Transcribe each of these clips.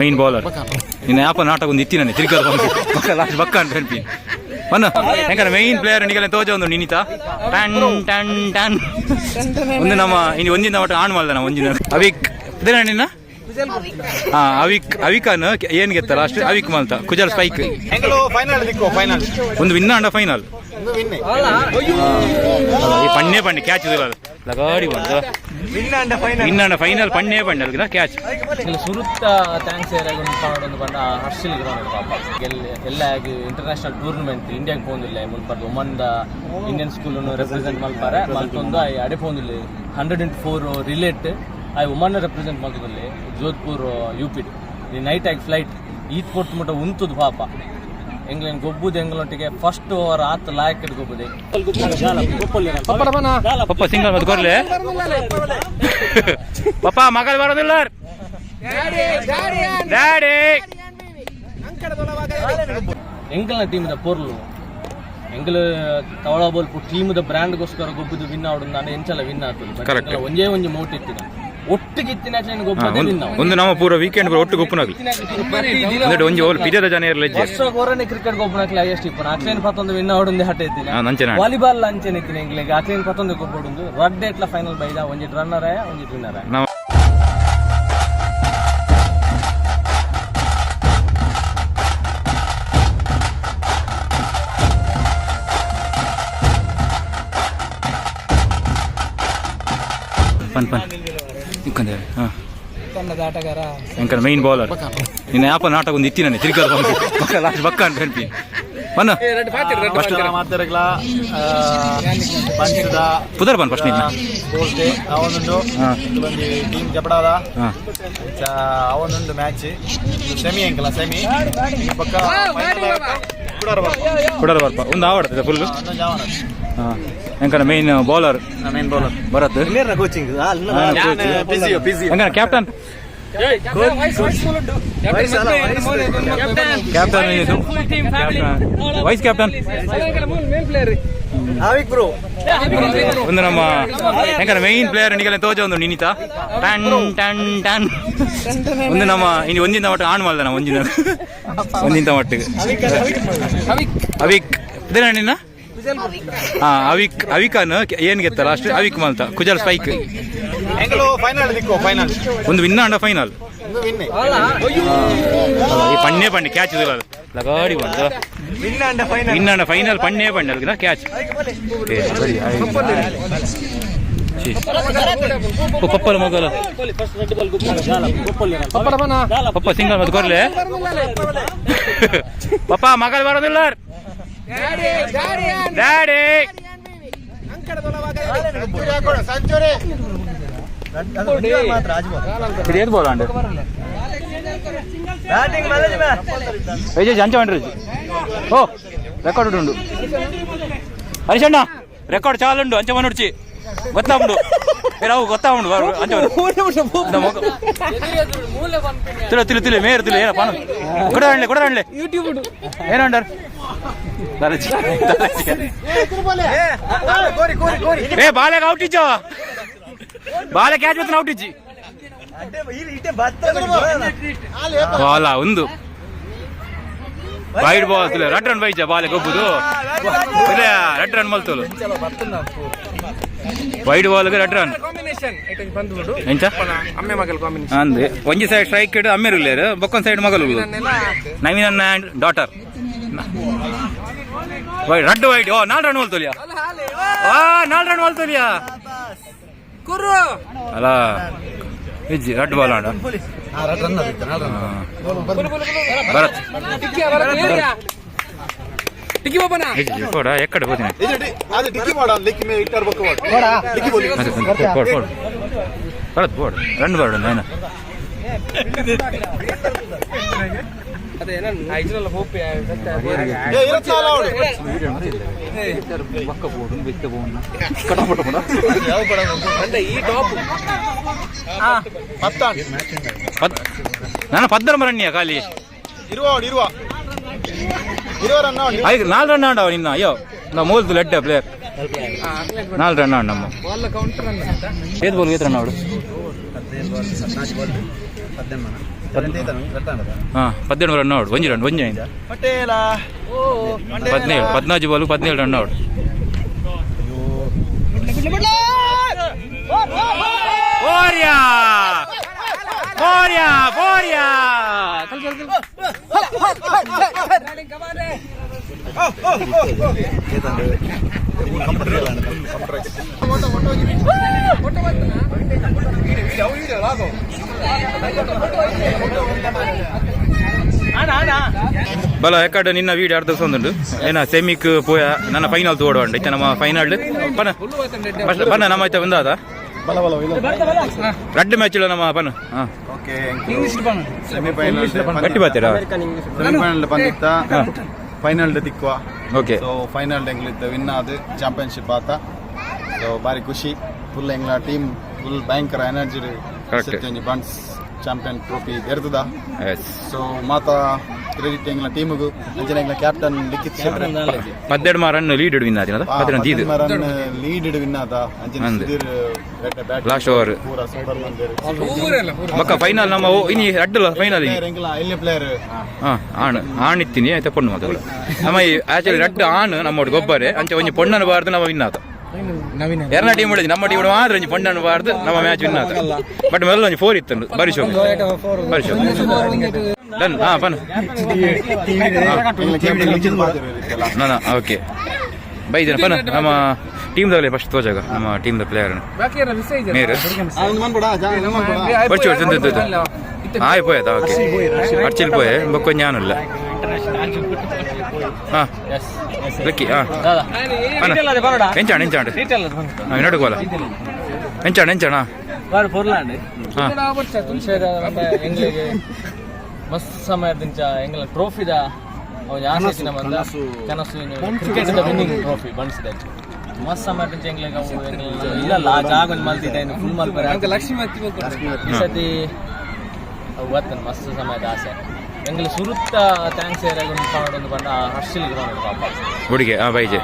Main bowler ನಿನ್ನ ಯಾಪ ನಾಟಕ ಒಂದು ಇತ್ತಿನ ತಿರ್ಗದ ಬಕ್ಕ ಲಾಸ್ಟ್ ಬಕ್ಕ ಅಂತ ಅನ್ಪಿ ಬನ್ನ ಹೆಂಗಾರ ಮೈನ್ ಪ್ಲೇಯರ್ ನಿಗಲ ತೋಜ ಒಂದು ನಿನಿತ ಟನ್ ಟನ್ ಟನ್ ಒಂದು ನಮ್ಮ ಇನ್ನು ಒಂದಿನ ಒಟ್ಟು ಆನ್ ಮಾಡ್ದ ಒಂದಿನ ಅವಿಕ್ ಇದೇನ ನಿನ್ನ. ಹಾ, ಅವಿಕ್ ಅವಿಕಾನ್ ಏನ್ ಗೆತ್ತ ಲಾಸ್ಟ್ ಅವಿಕ್ ಮಲ್ತ ಕುಜಲ್ ಸ್ಪೈಕ್. ಎಂಕಲು ಫೈನಲ್ ದಿಕ್ಕು ಫೈನಲ್. ಒಂದು ವಿನ್ ಅಂಡ ಫೈನಲ್. ಒಂದು ವಿನ್. ಈ ಪಣ್ಣೆ ಪಣ್ಣೆ ಕ್ಯಾಚ್ ಇದು ಲಗಾಡಿ ಬಂದು. ವಿನ್ ಅಂಡ ಫೈನಲ್. ವಿನ್ ಅಂಡ ಫೈನಲ್ ಪಣ್ಣೆ ಪಣ್ಣೆ ಅದಕ್ಕೆ ಕ್ಯಾಚ್. ಇಲ್ಲಿ ಸುರುತ್ತ thanks ಏರಾಗ ಒಂದು ಪಾಡೊಂದು ಪಂಡ ಹರ್ಷಿಲ್ ಗ್ರೌಂಡ್ ಪಾಪ ಗೆಲ್ ಎಲ್ಲ ಆಗಿ ಇಂಟರ್ನ್ಯಾಷನಲ್ ಟೂರ್ನಮೆಂಟ್ ಇಂಡಿಯಾಗ್ ಪೋಂದಿಲ್ಲ. ಮುಲ್ಪರ್ದು ಒಮನ್ದ ಇಂಡಿಯನ್ ಸ್ಕೂಲ್ ರೆಪ್ರೆಸೆಂಟ್ ಮಲ್ಪಾರೆ ಮಲ್ತೊಂದು I ಅಡೆ ಪೋಂದಿಲ್ಲ. 100 into 4 relay I Oman represent ಮಲ್ತೊಂದಿಲ್ಲ, ಜೋಧ್ಪುರ್ ಯು ಪಿ. ಈ ನೈಟ್ ಆಗಿ ಫ್ಲೈಟ್ ಈತ್ ಪೊರ್ತು ಮುಟ್ಟ ಉಂತುದು ಪಾಪ. ಎಂಗ್ಲೆಂಡ್ ಗೊಬ್ಬುದು ಎಂಗ್ಲೊಟ್ಟಿಗೆ ಫಸ್ಟ್ ಓವರ್ ಆತ್ ಲಾಯಕ್ ಗೊಬ್ಬುದೆ. ಪಪ್ಪ ಸಿಂಗಲ್ ಮತ್ತೆ ಕೊರ್ಲೆ ಪಪ್ಪ ಮಗಲ್ ಬರೋದಿಲ್ಲ ಡ್ಯಾಡಿ. ಎಂಕಲ್ನ ಟೀಮ್ದ ಪೊರ್ಲು ಎಂಕಲ್ ತವಳ ಬೋಲ್ಪು ಟೀಮ್ದ ಬ್ರ್ಯಾಂಡ್ಗೋಸ್ಕರ ಗೊಬ್ಬುದು ವಿನ್ ಆವಡು ನಾನು ಎಂಚಲ ವಿನ್ ಆಗ್ತದೆ. Correct. ಒಂಜೇ ಒಂಜಿ ಮೋಟ್ ಇತ್ತಿನ ಒಟ್ಟಿಗೆ ಇತ್ತಿನ ಗೊಬ್ಬದೇ ವಿನ್. ಒಂದು ನಮ್ಮ ಪೂರ ವೀಕೆಂಡ್ ಒಟ್ಟು ಗೊಪ್ಪನಾಗ್ಲಿ ಅಂದ್ರೆ ಒಂಜಿ ಓಲ್ ಪಿಜದ ಜನ ಇರಲಿ. ವರ್ಷ ಓರನೆ ಕ್ರಿಕೆಟ್ ಗೊಬ್ಬನಕ್ಲೆ ಹೈಯೆಸ್ಟ್ ಇಪ್ಪನ ಅಕ್ಲೇನ್ ಪತ್ತೊಂದು ವಿನ್ ಆವಡುಂದೆ ಹಠ ಇತ್ತಿನ. ನಂಚೆನ. ವಾಲಿಬಾಲ್ ಅಂಚೆನೆ ಇತ್ತಿನ ಎಂಕ್ಲೆಗ್ ಅಕ್ಲೇನ್ ಪತ್ತೊಂದು ಗೊಬ್ಬಡುಂದು ರಡ್ಡ್ ಎಟ್ಲ ಫೈನಲ್ ಬೈದ, ಒಂಜಿ ರನ್ನರ್ ಆಯ, ಒಂಜಿ ವಿನ್ನರ್ ಆಯ. ನಾವು ಪನ್ ಪನ್ ಇಕ್ಕಂದೆ ಹಾಂ. ತಂಡದ ಆಟಗಾರ. ಎಂಕನ ಮೈನ್ ಬೌಲರ್ ನಿನ್ನ ಯಾಪ ನಾಟಕ ಒಂದು ಇತ್ತಿನ ತಿರ್ಗದ ಬಕ್ಕ ಲಾಸ್ಟ್ ಬಕ್ಕ ಅಂತ ಅನ್ಪಿ ಬನ್ನ ಫಸ್ಟ್. ಮಾತಾಡಗ್ಲ ಪಂಚದ. ಪುದರ್ ಬನ್ ಫಸ್ಟ್ ನಿನ್ನ. ಸ್ಪೋರ್ಟ್ಸ್ ಡೇ ಅವನೊಂದು ಒಂಜಿ ಟೀಮ್ ಜಪಡಾದ. ಅವನೊಂದು ಮ್ಯಾಚ್ ಸೆಮಿ ಎಂಕಲ ಸೆಮಿ ಪಕ್ಕ ಕುಡಾರ. ಕೊಡಲ್ಲ ಬರ್ಪ ಒಂದು ಆವಡ್ತದೆ ಫುಲ್. ಹಾಂ, ಎಂಕನ main bowler. Main bowler. Bharat. Coaching physio physio. ಎಂಕನ captain captain ಇದು ವೈಸ್ ಕ್ಯಾಪ್ಟನ್. ಆವಿಕ್ ಬ್ರೋ. ಒಂದು ನಮ್ಮ ಹೆಂಗಾರ ಮೈನ್ ಪ್ಲೇಯರ್ ನಿಗಲ ತೋಜ ಒಂದು ನಿನಿತ ಟನ್ ಟನ್ ಟನ್ ಒಂದು ನಮ್ಮ ಇನ್ನು ಒಂದಿನ ಒಟ್ಟು ಆನ್ ಮಾಡ್ದ ನಾವು ಒಂದಿನ ಒಂದಿಂತ ಮಟ್ಟಿಗೆ ಅವಿಕ್ ಇದೇನ ನಿನ್ನ. ಹಾ, ಅವಿಕ್ ಅವಿಕಾನ್ ಏನ್ ಗೆತ್ತ ಲಾಸ್ಟ್ ಅವಿಕ್ ಮಲ್ತ ಕುಜಲ್ ಸ್ಪೈಕ್. ಎಂಕಲು ಫೈನಲ್ ದಿಕ್ಕು ಫೈನಲ್. ಒಂದು ವಿನ್ ಅಂಡ ಫೈನಲ್. ಒಂದು ವಿನ್. ಈ ಪಣ್ಣೆ ಪಣ್ಣೆ ಕ್ಯಾಚ್ ಇದು ಲಗಾಡಿ ಬಂದು. ವಿನ್ ಅಂಡ ಫೈನಲ್. ವಿನ್ ಅಂಡ ಫೈನಲ್ ಪಣ್ಣೆ ಪಣ್ಣೆ ಅದಕ್ಕೆ ಕ್ಯಾಚ್. ಪಪ್ಪಲ ಮಗಲ ಪಪ್ಪ ಸಿಂಗಲ್ ಮತ್ತೆ ಕೊರ್ಲೆ ಪಪ್ಪ ಮಗಲ್ ಬರೋದಿಲ್ಲ ಡ್ಯಾಡಿ. ಸೆಂಚುರಿ. ಇದು ಏದು ಬಾಲ್ ಅಂಡ್ ವಿಜಯ್ ಅಂಚ ಬಂಡ್ರಿ. ಓ ರೆಕಾರ್ಡ್ ಉಂಡು ಹರೀಶಣ್ಣ, ರೆಕಾರ್ಡ್ ಚಾಲು ಉಂಡು. ಅಂಚ ಬಂದುಡ್ಚಿ ಗೊತ್ತಾವುಂಡು ರಾವು ಗೊತ್ತಾವುಂಡು ಅಂಚ. ತಿಳು ತಿಳು ತಿಳು ಮೇರು ತಿಳು ಏನಪ್ಪ ಕೊಡ ಹಣ್ಲೆ ಕೊಡ ಹಣ್ಲೆ ಯೂಟ್ಯೂಬ್. ಏನಂಡರ್ ದರಜಿ ದರಜಿ. ಕೋರಿ ಕೋರಿ ಕೋರಿ. ಏ ಬಾಲೆಗೆ ಔಟ್ ಇಜ್ಜ, ಬಾಲೆ ಕ್ಯಾಚ್ ಮತ್ತೆ ಔಟ್ ಇಜ್ಜಿ. ಬಾಲ ಒಂದು ವೈಡ್ ಬಾಲ್ ರಡ್ ರನ್ ಬೈಜ ಬಾಲೆ ಗೊಬ್ಬುದು ಇಲ್ಲ ರಡ್ ರನ್ ಮಲ್ತೋಲು ವೈಡ್ ಬಾಲ್ ರಡ್ ರನ್. ಕಾಂಬಿನೇಷನ್ ಬಂದ್ಬಿಡು. ಎಂಚ? ಅಮ್ಮೆ ಮಗಲ್ ಕಾಂಬಿನೇಷನ್. ಅಂದೆ ಒಂಜಿ ಸೈಡ್ ಸ್ಟ್ರೈಕ್ ಇಡು ಅಮ್ಮೇರು ಉಲ್ಲೇರು, ಬೊಕ್ಕೊಂದ್ ಸೈಡ್ ಮಗಲು ನವೀನ್ ಅಣ್ಣ ಅಂಡ್ ಡಾಟರ್. ವೈಡ್ ರಡ್ಡು ವೈಡ್. ಓ ನಾಲ್ ರನ್ ಮಲ್ತೋಲಿಯಾ. ಆ ನಾಲ್ ರನ್ ಮಲ್ತೋಲಿಯಾ. ಕುರು. ಅಲ್ಲ ಇಜ್ಜಿ ರಡ್ಡು ಬಾಲ್ ಆಡ ಭರತ್. ಟಿಕ್ಕಿ ಅವರ ಟಿಕ್ಕಿ ಬಾಬನ. ಇಜ್ಜಿ ಕೊಡ ಎಕ್ಕಡೆ ಹೋದಿನ. ಅದು ಡಿಕ್ಕಿ ಮಾಡ ಲಿಕ್ಕಿ ಮೇ ಇಟ್ಟಾರ ಬೊಕ್ಕ ಲಿಕ್ಕಿ ಬೋಲಿ. ಬೋಡ್ ಬೋಡ್ ಭರತ್ ಬೋಡ್ ರನ್ ಬೋರ್ಡ್ ಏನ. ಅದೇ ನಾನು ಐಜ್ರಲ್ಲ ಹೋಪಿ. ಏ ಇರತ್ತಲ್ಲ ಅವಳು. ಈ ಟಾಪ್. ಪತ್ತಾನ್. ನಾನು ಪದ್ದರ ಮರಣ್ಯ ಖಾಲಿ. ಇರುವ ಅವಳು ಇರುವ ಇರುವ ರನ್ ಅವಳು. ಐದು ನಾಲ್ ರನ್ ಆಡವ ನಿನ್ನ. ಅಯ್ಯೋ ನಾ ಮೂಲ್ದು ಲೆಡ್ಡ ಪ್ಲೇಯರ್ ನಾಲ್ ರನ್ ಆಡ ನಮ್ಮ. ಬಾಲ್ ಕೌಂಟರ್ ಅನ್ನ. ಏದ್ ಬಾಲ್ ಏತ್ ರನ್ ಆಡು? ಹಾಂ, 17 ರನ್ ಔಟ್. ಒಂಜಿ ರನ್, ಒಂಜಿ. ಪಟೇಲ. 17, 14 ಬಾಲು 17 ರನ್ ಔಟ್. ಓರ್ಯಾ ಓರ್ಯಾ ಓರ್ಯಾ! Computer computer. ಬಲ ಎಕ್ಕಡ ನಿನ್ನ ವೀಡಿಯೋ ಅರ್ಧ ಉಂಟು ಏನ ಸೆಮಿಕ್ ಪೋಯ, ನನ್ನ ಫೈನಲ್ ತೋಡುವಂಡ ಇತ್ತ. ನಮ್ಮ ಫೈನಲ್ ಪನ ಪನ ನಮ್ಮ ಐತ ಒಂದಾದ. ಬಲ ಬಲ ಇಲ್ಲ. ರಡ್ಡು ಮ್ಯಾಚ್ ಇಲ್ಲ ನಮ್ಮ ಪನ, ಹಾ. Okay, semifinal. ಗಟ್ಟಿ ಬಾತೀರಾ? ಸೆಮಿಫೈನಲ್ ಬಂದಿತ್ತ, ಫೈನಲ್ ತಿಕ್ಕುವ. ಓಕೆ. ಸೊ ಫೈನಲ್ ಎಂಗ್ಲಿತ್ತ ವಿನ್ ಆದ್ ಚಾಂಪಿಯನ್ಶಿಪ್ ಆತ. ಸೊ ಬಾರಿ ಖುಷಿ. ಫುಲ್ ಎಂಗ್ಲ ಟೀಮ್ ಫುಲ್ ಭಯಂಕರ ಎನರ್ಜಿ. Correct. ಒಂಜಿ ಬಂಟ್ಸ್ ಚಾಂಪಿಯನ್ ಟ್ರೋಫಿ ಎರ್ತದ. ಎಸ್. ಸೊ ಮಾತಾ ಕ್ರೆಡಿಟ್ ಎಂಗ್ಲ ಟೀಮ್ಗು, ಅಂಚನೆ ಎಂಗ್ಲ ಕ್ಯಾಪ್ಟನ್ ಲಿಖಿತ್ ಶೆಟ್ರ್. 12 ರನ್ ಲೀಡ್ ವಿನ್ ಆದಿನ, 12 ದೀದ್. ರನ್ ಲೀಡ್ ವಿನ್ ಆದ. ಅಂಚನೆ ಅಂದ್. Sudhir bat Last over. ಪೂರ ಸೂಪರ್ ಮಂದಿರ್. ಬೊಕ್ಕ ಫೈನಲ್ ನಮ್ಮ ಇನಿ ಅಡ್ಡಲ್ಲ ಫೈನಲ್. ಎಂಗ್ಲ ಎಲ್ಲಿ ಪ್ಲೇಯರ್? ಹಾ, ಆಣ್ ಆಣ್ ಇತ್ತೀನಿ ಆಯ್ತಾ, ಪೊಣ್ಣು ಮಾತುಗಳು ನಮ್ಮ ಆಕ್ಚುಲಿ ರಡ್ಡು ಆಣ್ ನಮ್ಮ ಗೊಬ್ಬರೆ. ಅಂಚೆ ಒಂಜಿ ಪೊಣ್ಣನ್ನು ಬಾರ್ದು ನಮ್ಮ ವಿನ್ ಆತ. ಎರಡನೇ ಟೀಮ್ ಉಳಿದು ನಮ್ಮ ಟೀಮ್ ಮಾತ್ರ ಒಂಜಿ ಪೊಣ್ಣನ್ನು ಬಾರ್ದು ನಮ್ಮ ಮ್ಯಾಚ್ ವಿನ್ ಆತ. ಬಟ್ ಮೊದಲು ಒಂಜಿ ಫೋರ್ ಇತ್ತು. ಬರಿ ಶೋಕ್, ಬರಿ ಶೋಕ್. ಡನ್. ಹಾ, ಪನ್. ಎಂಗ್ಲ ಕ್ಯಾಪ್ಟನ್ ಲಿಖಿತ್ ಮಾತಿರ್ತಿಲ್ಲ. ನನ್ನ ಓಕೆ ಬೈದಿನ ಪನ ನಮ್ಮ ಟೀಮ್ದವಲ್ಲೇ ಫಸ್ಟ್ ತೋಜಾಗ ನಮ್ಮ ಟೀಮ್ದ ಪ್ಲೇಯರ್ ಮೇರು. ಬಚ್ಚು ಬಚ್ಚು ಆಯ್ ಪೋಯದ. ಓಕೆ, ಅರ್ಚಿಲ್ ಪೋಯೆ. ಬೊಕ್ಕ ಜ್ಞಾನಲ್ಲ. ಹಾ ಲಕ್ಕಿ, ಹಾ ಪನ. ಎಂಚಾಣ ಎಂಚಾಂಡ್? ಹಾಂ, ನಡುಕೋಲ. ಎಂಚಾಣ ಎಂಚಾಣ? ಬಾರಿ ಪೊರ್ಲಾಂಡ್. ಹಾಂ. ಎಂಗ್ಲಿಗೆ ಮಸ್ತ್ ಸಮಯದಿಂಚ ಎಂಗ್ಲ ಟ್ರೋಫಿದ ಅವನ ಆಸೆ ಇತ್ತಿನ ಬಂದ ಕನಸು ಕ್ರಿಕೆಟ್ ವಿನ್ನಿಂಗ್ ಟ್ರೋಫಿ ಬಣ್ಸಿದ. ಮಸ್ತ್ ಸಮಯದಿಂಚ ಎಂಗ್ಲಿಗೆ ಅವು ಎಂಗ್ಲ ಇಲ್ಲ, ಆ ಜಾಗ ಒಂಜಿ ಮಲ್ತಿದ್ದೆ ಫುಲ್ ಮಲ್ಪರೆ. ಲಕ್ಷ್ಮಿ. ಈ ಸತಿ ಅವು ಗೊತ್ತನ ಮಸ್ತ್ ಸಮಯದ ಆಸೆ. ಎಂಗ್ಲ ಸುರುತ್ತ thanks ಏರಾಗ ಒಂದು ಪಂಡ ಹರ್ಷಿಲ್ ಗ್ರೌಂಡ್ ಪಾಪ. ಹುಡುಗಿ, ಹಾಂ, ಬೈಜೆ.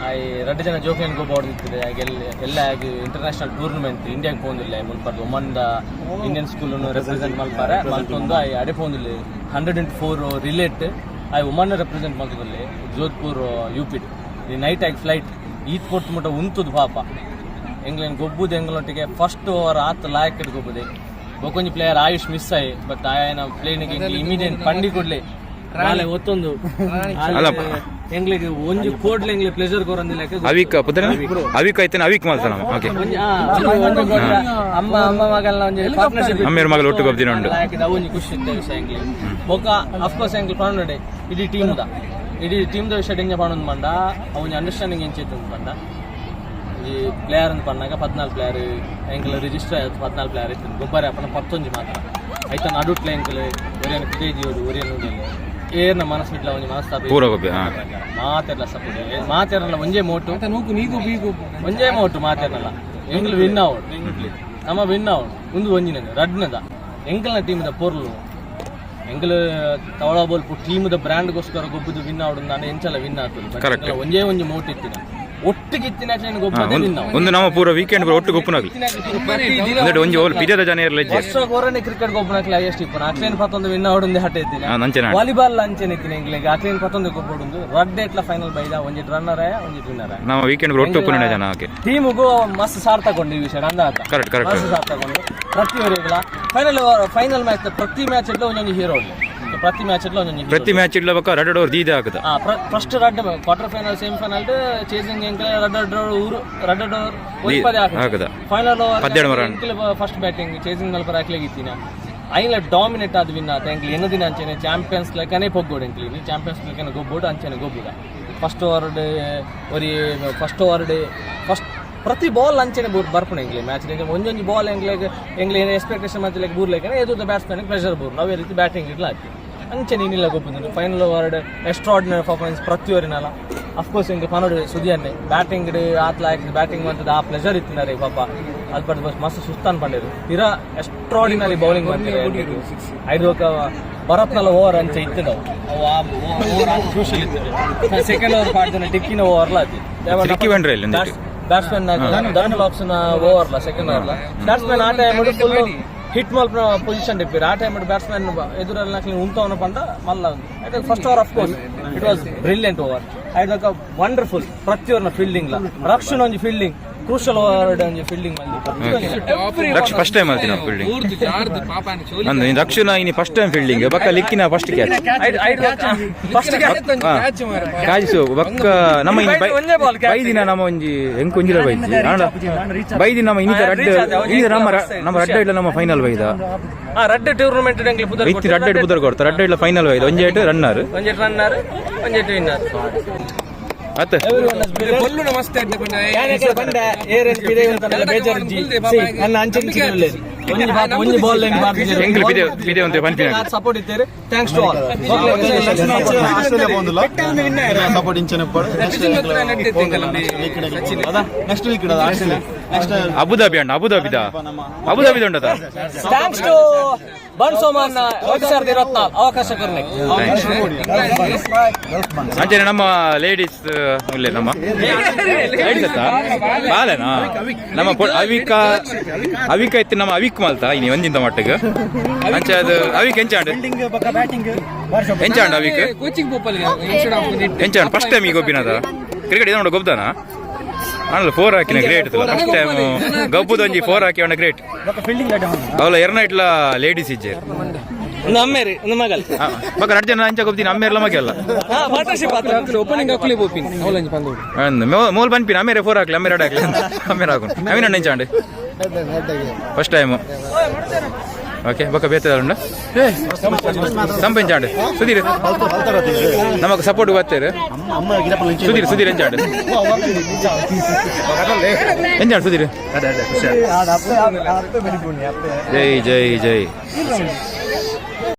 ಆಯ್ ರಡ್ಡು ಜನ ಜೋಕ್ಲೇನ್ ಗೊಬ್ಬ ಹೊಡೆದಿತ್ತದೆ. ಗೆಲ್ಲಿ ಎಲ್ಲ ಆಗಿ ಇಂಟರ್ನ್ಯಾಷನಲ್ ಟೂರ್ನಮೆಂಟ್ ಇಂಡಿಯಾಗೆ ಪೋಂದಿಲ್ಲ. ಮುಲ್ಪರ್ದು ಒಮನ್ದ ಇಂಡಿಯನ್ ಸ್ಕೂಲ್ ರೆಪ್ರೆಸೆಂಟ್ ಮಲ್ಪಾರೆ ಮಲ್ತೊಂದು ಆಯ್ ಅಡೆ ಪೋಂದಿಲ್ಲ. 104 ರಿಲೇಟ್ ಆಯ್ ಒಮನ್ ರೆಪ್ರೆಸೆಂಟ್ ಮಲ್ತದಲ್ಲಿ ಜೋಧ್ಪುರ್ ಯುಪಿ. ಈ ನೈಟ್ ಆಗಿ ಫ್ಲೈಟ್ ಈತ್ ಪೊರ್ತು ಮುಟ್ಟ ಉಂತುದು ಪಾಪ. ಎಂಗ್ಲೇನ್ ಗೊಬ್ಬುದು ಎಂಗ್ಲೊಟ್ಟಿಗೆ ಫಸ್ಟ್ ಓವರ್ ಆತ್ ಲಾಯಕ್ ಗೊಬ್ಬುದೆ. ಬೊಕೊಂಜಿ ಪ್ಲೇಯರ್ ಆಯುಷ್ ಮಿಸ್ ಆಯ್. ಬಟ್ ಆಯನ ಪ್ಲೇನಿಗೆ ಇಮಿಡಿಯೇಟ್ ಪಂಡಿ ಕೊಡ್ಲೆ ಬಾಲೆ ಒತ್ತೊಂದು ಅಲ್ಲ. ಎಂಗ್ಲಿಗೆ ಒಂಜಿ ಕೋಡ್ಲೆ ಎಂಗ್ಲಿ ಪ್ಲೆಜರ್ ಕೊರಂದಿಲ್ಲ. ಅವಿಕ್ ಪುತ್ರ ಅವಿಕ್ ಐತನ, ಅವಿಕ್ ಮಾಡ್ತಾನ ನಮ್ಮ. ಓಕೆ. ಒಂಜಿ ಆ, ಒಂಜಿ ಕೊಡ್ಲ ಅಮ್ಮ ಅಮ್ಮ ಮಗಲ್ನ ಒಂಜಿ ಪಾರ್ಟ್ನರ್ಶಿಪ್. ಅಮ್ಮೆರ್ ಮಗಲ್ ಒಟ್ಟು ಗೊಬ್ದಿನ ಉಂಡು. ಒಂಜಿ ಖುಷಿ ಇತ್ತ ವಿಷಯ ಎಂಗ್ಲಿ. ಬೊಕ ಅಫ್ಕೋರ್ಸ್ ಎಂಗ್ಲಿ ಪಾಂಡೆ ಇಡೀ ಟೀಮ್ ದ ಇಡೀ ಟೀಮ್ ದ ವಿಷಯ ಎಂಜ ಪಾಡೊಂದು ಪಂಡ ಅವು ಅಂಡರ್ಸ್ಟ್ಯಾಂಡಿಂಗ್ ಎಂಚ ಇತ್ತು ಪಂಡ ಈ ಪ್ಲೇಯರ್ ಅಂತ ಪನ್ನಾಗ 14 ಪ್ಲೇಯರ್ ಎಂಕಲ್ ರಿಜಿಸ್ಟರ್ ಆಯ್ತು. 14 ಪ್ಲೇಯರ್ ಇತ್ತು. ಗೊಬ್ಬರ ಅಪ್ಪನ ಪತ್ತೊಂಜಿ ಮಾತ್ರ ಐತ. ನಡುಟ್ಲೆ ಎಂಕಲ್ ಒರಿಯನ್ ಪಿಜೈ ದಿಯೋಡು ಒರಿಯನ್ ಉಂಡಿಲ್ಲ. ಏರ್ನ ಮನಸ್ಸು ಬಿಡ್ಲ ಒಂಜಿ ಮನಸ್ತಾಪ. ಪೂರ ಗೊಬ್ಬೆ, ಹಾ. ಮಾತೆರ್ಲ ಸಪೋರ್ಟ್ ಮಾತೆರ್ಲ ಒಂಜೇ ಮೋಟು. ನೂಕು ನೀಗು ಬೀಗು. ಒಂಜೇ ಮೋಟು ಮಾತೆರ್ನಲ್ಲ, ಎಂಗ್ಲು ವಿನ್ ಆವಡ್, ನಮ್ಮ ವಿನ್ ಆವಡ್. ಒಂದು ಒಂಜಿನದು ರಡ್ನದ ಎಂಕಲ್ನ ಟೀಮ್ದ ಪೊರ್ಲು. ಎಂಕಲ್ ತವಳ ಬೋಲ್ಪು ಟೀಮ್ದ ಬ್ರ್ಯಾಂಡ್ಗೋಸ್ಕರ ಗೊಬ್ಬುದು ವಿನ್ ಆವಡ್. ನಾನು ಎಂಚಲ ವಿನ್ ಆಗ್ತದೆ. Correct. ಒಂಜೇ ಒಂಜಿ ಮೋಟು ಇತ್ತಿನ ಒಟ್ಟಿಗೆ ಇತ್ತಿನ ಗೊಬ್ಬದೇ ವಿನ್ ಆವಡ್. ಒಂದು ನಮ್ಮ ಪೂರ ವೀಕೆಂಡ್ ಪೂರ ಒಟ್ಟು ಗೊಪ್ಪನಾಗ್ಲಿ. ಅಂದ್ರೆ ಒಂಜಿ ಓಲ್ ಪಿಜದ ಜನ ಇರಲಿ. ವರ್ಷ ಗೊರನೆ ಕ್ರಿಕೆಟ್ ಗೊಬ್ಬನಕ್ಲೆ ಹೈಯೆಸ್ಟ್ ಇಪ್ಪನ ಅಕ್ಲೇನ್ ಪತ್ತೊಂದು ವಿನ್ ಆವಡುಂದೆ ಹಠ ಇತ್ತಿನ. ನಂಚನ. ವಾಲಿಬಾಲ್ ಅಂಚೆನೆ ಇತ್ತಿನ ಎಂಗ್ಲೆಗ್ ಅಕ್ಲೇನ್ ಪತ್ತೊಂದು ಗೊಬ್ಬಡುಂದು. ರಡ್ಡೆ ಎಟ್ಲ ಫೈನಲ್ ಬೈದ. ಒಂಜಿ ರನ್ನರ್ ಆಯ, ಒಂಜಿ ವಿನ್ನರ್ ಆಯ. ನಮ್ಮ ವೀಕೆಂಡ್ ಪೂರ ಒಟ್ಟು ಉಪ್ಪುನ ಜನ. ಓಕೆ. ಟೀಮ್ಗೂ ಮಸ್ತ್ ಸಾರ್ಥಕೊಂಡು ಈ ವಿಷಯ ಅಂದ. Correct, correct. ಮಸ್ತ್ ಸಾರ್ಥಕೊಂಡು ಪ್ರತಿ ಫೈನಲ್ ಫೈನಲ್ ಮ್ಯಾಚ್ ಪ್ರತಿ ಮ್ಯಾಚ್ ಇಡ್ಲ ಒಂದೊಂದು ಹೀರೋ, ಪ್ರತಿ ಮ್ಯಾಚ್ ಇಡ್ಲ ಒಂದೊಂದು hero. ಪ್ರತಿ ಮ್ಯಾಚ್ ಇಡ್ಲಬೇಕ ರಡ್ಡು ಓವರ್ ದೀದೆ ಹಾಕುದ. ಫಸ್ಟ್ ರಡ್ಡ್ quarter final semi final chasing ಎಂಕಲ್ ರಡ್ಡ್ ರಡ್ಡ್ ಊರು ರಡ್ಡ್ ಓವರ್ ಒಯ್ಪದೆ. ಹಾಕುದ. Final over 12 run. First batting chasing ಮಲ್ಪ ಹಾಕ್ಲಿಗಿತ್ತಿನ ಐಲ ಡಾಮಿನೇಟ್ ಆದ ವಿನ್ ಆತ. ಎಂಕ್ಲಿ ಎನ್ನ ದಿನ ಅಂಚೆನೆ ಚಾಂಪಿಯನ್ಸ್ ಲೆಕ್ಕನೇ ಪೊಗ್ಗೋಡು. ಎಂಕ್ಲಿ ಚಾಂಪಿಯನ್ಸ್ ಲೆಕ್ಕನೆ ಗೊಬ್ಬೋಡು ಅಂಚೆನೆ ಗೊಬ್ಬುದ. ಫಸ್ಟ್ ಓವರ್ ಒರಿ ಫಸ್ಟ್ ಓವರ್ ಫಸ್ಟ್ ಪ್ರತಿ ಬಾಲ್ ಅಂಚೆನೆ ಬೂರ್ ಬರ್ಪುಣ ಎಂಕ್ಲಿ ಮ್ಯಾಚ್. ಒಂಜೊಂಜಿ ಬಾಲ್ ಎಂಕ್ಲೆಗ್ ಎಂಕ್ಲೆ ಏನು ಎಕ್ಸ್ಪೆಕ್ಟೇಷನ್ ಮತ್ತೆ ಬೂರ್ಲೆಕ್ಕನೆ ಎದುರು ಬ್ಯಾಟ್ಸ್ಮನ್ ಪ್ರೆಷರ್ ಬೂರ್ ನಾವೇ ರೀತಿ ಬ್ಯಾಟಿಂಗ್ ಇಡ್ಲ ಹಾಕಿ ಅಂಚೆನೆ ಇನ್ನಿಲ್ಲ ಗೊಬ್ಬುದು. ಫೈನಲ್ ಓವರ್ ಎಕ್ಸ್ಟ್ರಾರ್ಡಿನರಿ ಪರ್ಫಾರ್ಮೆನ್ಸ್ ಪ್ರತಿ ಓವರಿನಲ್ಲ. ಅಫ್ಕೋರ್ಸ್ ಹಿಂಗೆ ಪನೋಡು ಸುದಿಯನ್ನೇ ಬ್ಯಾಟಿಂಗ್ ಆತ್ಲ ಬ್ಯಾಟಿಂಗ್ ಅಂತದ ಆ ಪ್ಲೆಜರ್ ಇತ್ತಿನಾರೆ ಪಾಪ. ಅಲ್ಪ ಬಸ್ ಮಸ್ತ್ ಸುಸ್ತಾನ್ ಪಂಡೇರು. ತೀರಾ ಎಕ್ಸ್ಟ್ರಾರ್ಡಿನರಿ ಬೌಲಿಂಗ್ ಮಾಡ್ತಾರೆ. ಐದು ಭರತ್ನಲ್ಲ ಓವರ್ ಅಂಚೆ ಇತ್ತಿದವು ಅವು. ಆ ಓವರ್ ಕ್ರೂಷಲ್ ಇತ್ತು. ಸೆಕೆಂಡ್ ಓವರ್ ಪಾಡ್ದಿನ ಟಿಕ್ಕಿನ ಓವರ್ಲ ಅದು. ಟಿಕ್ಕಿ ಬಂಡ್ರೆ ಇಲ್ಲಿ ಒಂದಿಟ್ಟು. ಬ್ಯಾಟ್ಸ್ಮನ್ ಧನ್ ಲಾಪ್ಸ್ ಓವರ್ಲ ಸೆಕೆಂಡ್ ಓವರ್ಲ ಬ್ಯಾಟ್ಸ್ಮನ್ ಆಟ ಫುಲ್. ಹಿಟ್ ಮಲ್ಪುನ ಪೊಸಿಷನ್ ಇಪ್ಪೆರ್. ಆ ಟೈಮ್ ಬ್ಯಾಟ್ಸ್ಮನ್ ಎದುರಲ್ಲಿ ಉಂತವನ ಪಂಡ ಮಲ್ಲ. First over, of course, it was brilliant over. ಐದಕ್ಕ ವಂಡರ್ಫುಲ್ ಪ್ರತಿಯೊರ್ನ ಫೀಲ್ಡಿಂಗ್ ಲ. ರಕ್ಷಣ್ ಒಂಜಿ ಫೀಲ್ಡಿಂಗ್, ಕ್ರೂಷಲ್ ಓವರ್ ಒಂಜಿ ಫೀಲ್ಡಿಂಗ್. ರಕ್ಷ ಫಸ್ಟ್ ಟೈಮ್ ಆಲ್ತಿನ ಫೀಲ್ಡಿಂಗ್ ಅಂದ್. ರಕ್ಷಣ ಇನಿ ಫಸ್ಟ್ ಟೈಮ್ ಫೀಲ್ಡಿಂಗ್, ಬಕ್ಕ ಲಿಕ್ಕಿನ ಫಸ್ಟ್ ಕ್ಯಾಚ್. ಫಸ್ಟ್ ಕಾಜಿಸು ಬಕ್ಕ ನಮ್ಮ ಇನಿ ಒಂಜೇ ball catch. ಬೈದಿನ ನಮ್ಮ ಒಂಜಿ ಎಂಕ್ ಒಂಜಿಲ ಬೈಜಿ ಆಂಡ ಬೈದಿನ ನಮ್ಮ ಇನ್ನಿತ ರಡ್ಡ್ ಇನ್ನಿತ ನಮ್ಮ ನಮ್ಮ ರಡ್ಡ ಇಡ್ಲ ನಮ್ಮ ಫೈನಲ್ ಬೈದ. ರಡ್ಡ್ ಟೂರ್ನಮೆಂಟ್ ಎಂಕ್ಲೆ ಪುದರ್. ಇತ್ತಿ ರಡ್ಡ ಇಡ್ ಪುದರ್ ಕೊಡ್ತ. ರಡ್ಡ ಇಡ್ಲ ಫೈನಲ್ ಬೈದ. ಒಂಜಿ ಏಟ್ ರನ್ನರ್. ಒಂಜಿ ರನ್ನರ್, ಒಂಜಿ ವಿನ್ನರ್. ಅತ್ತ. ಒಂಜಿ ಬಾಲ್. ಎಂಕ್ಲು ಪಿದೆ ಪಿದೆ ಒಂತೆ ಪನ್ಪಿನ. ಸಪೋರ್ಟ್ ಇತ್ತೇರು, thanks to all. Australia ಪೋಂದುಲ್ಲ. ಸಪೋರ್ಟ್ ಇಂಚನೆ. Next week Australia next. Abu Dhabi ಅಣ್ಣ, ಅಬುದಾಬಿದ, ಅಬುದಾಬಿದ ಉಂಡದ. Thanks to ಬನ್ಸೋಮನ್ 2024 ಅವಕಾಶ ಕೊರ್ನೆ. ಅಂಚನೆ ನಮ್ಮ ಲೇಡೀಸ್ ಉಲ್ಲೆ. ನಮ್ಮ ಲೇಡೀಸ್ ಅತ್ತ ಬಾಲೆನಾ ನಮ್ಮ ಅವಿಕ, ಅವಿಕ ಇತ್ತು. ನಮ್ಮ ಅವಿಕ್ ಮಲ್ತ ಇನಿ ಒಂಜಿಂತ ಮಟ್ಟಿಗೆ. ಅಂಚೆ ಅದು ಅವಿಕ್ ಎಂಚಾಂಡ್, ಎಂಚಾಂಡ್ ಅವಿಕ್? ಕೋಚಿಂಗ್ ಪೋಪಲ್ ಇನ್ಸ್ಟೆಡ್ ಆಫ್ ಎಂಚಾಂಡ್? ಫಸ್ಟ್ ಟೈಮ್ ಈಗ ಗೊಬ್ಬಿನದ ಕ್ರಿಕೆಟ್ ಇದು ಗೊಬ್ಬದಾನ ಆನಲ್ಲ. ಫೋರ್ ಹಾಕಿನ, ಗ್ರೇಟ್. ಫಸ್ಟ್ ಟೈಮ್ ಗಬ್ಬುದ ಒಂಜಿ ಫೋರ್ ಹಾಕಿ ಅವನ, ಗ್ರೇಟ್. ಅವಲ ಎರನ ಇಟ್ಲ ಲೇಡೀಸ್ ಇಜ್ಜೆ. ಒಂದು ಅಮ್ಮೇರಿ, ಒಂದು ಮಗಲ್. ಬಕ್ಕ ರಡ್ಡ್ ಜನ ಅಂಚ ಗೊಬ್ದಿನ, ಅಮ್ಮೇರ್ಲ ಮಗೆಲ್ಲ. ಪಾರ್ಟ್ನರ್ಶಿಪ್. ಓಪನಿಂಗ್ ಹಾಕಲಿ ಪೋಪಿನ್ ಅವಲಂಜಿ ಪಂದೋಡು. ಅಂದ್ ಮೂಲ್ ಪನ್ಪಿನ, ಅಮೇರೆ ಫೋರ್ ಹಾಕ್ಲಿ, ಅಮೇರೆ ಎರಡು ಹಾಕ್ಲಿ, ಅಮೇರೆ ಹಾಕು. ಅವಿನ ಎಂಚಾಂಡ್ ಫಸ್ಟ್ ಟೈಮ್? ಓಕೆ, ಬೊಕ್ಕ ಬೇತೆ ಉಂಡ ಸಂಪೆಂಚಾಂಡ್ ಸುಧೀರ್ ನಮಕ್ ಸಪೋರ್ಟ್ ಬತ್ತೇರು. ಸುಧೀರ್, ಸುಧೀರ್ ಎಂಚಾಂಡ್, ಎಂಚಾಂಡ್ ಸುಧೀರ್? ಜೈ ಜೈ ಜೈ.